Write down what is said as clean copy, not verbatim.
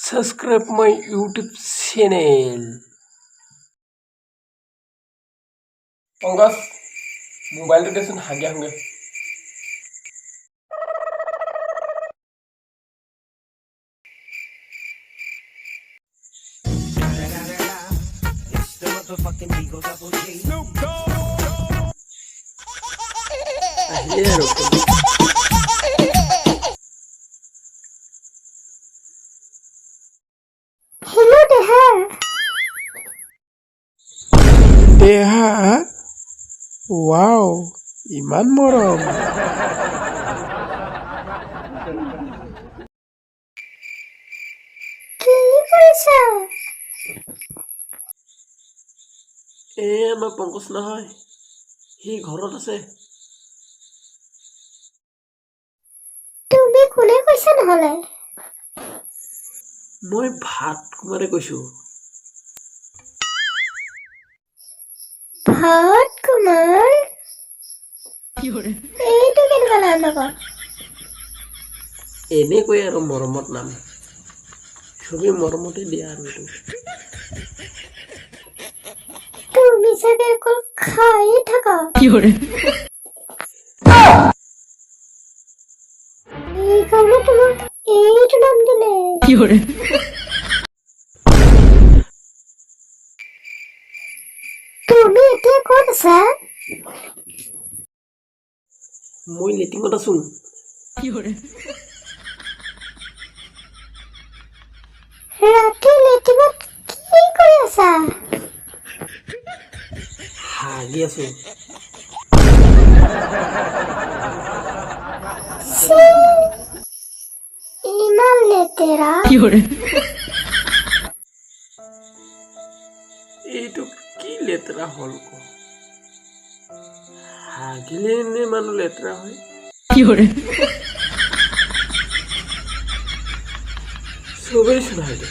Subscribe my YouTube channel. Pankaj, মোবাইলটো দেচোন, হাগি আহোঁগে। আহিলে আৰু। হেল্ল' দেহা। দেহা? ৱাও, ইমান মৰম! কি কৰিছা? এই আমাৰ পংকজ নহয়, সি ঘৰত আছে। তুমি কোনে কৈছা নহ'লে? মই ভাত কুমাৰে কৈছোঁ। ভাত কুমাৰ? এইটো কেনেকুৱা নাম আকৌ? এনেকৈ আৰু মৰমত নাম, চবেই মৰমতে দিয়া আৰু এইটো। তুমি চাগে অকল খায়ে থাকা, এইকাৰণে তোমাক এইটো নাম দিলে। তুমি এতিয়া ক'ত আছা? মই লেট্ৰিনত আছোঁ। ৰাতি লেট্ৰিনত কি কৰি আছা? হাগি আছোঁ। ছি, ইমান লেতেৰা! এইটো কি লেতেৰা হ'ল ক? হাগিলে নে মানুহ লেতেৰা হয়? চবেই চোন হাগে।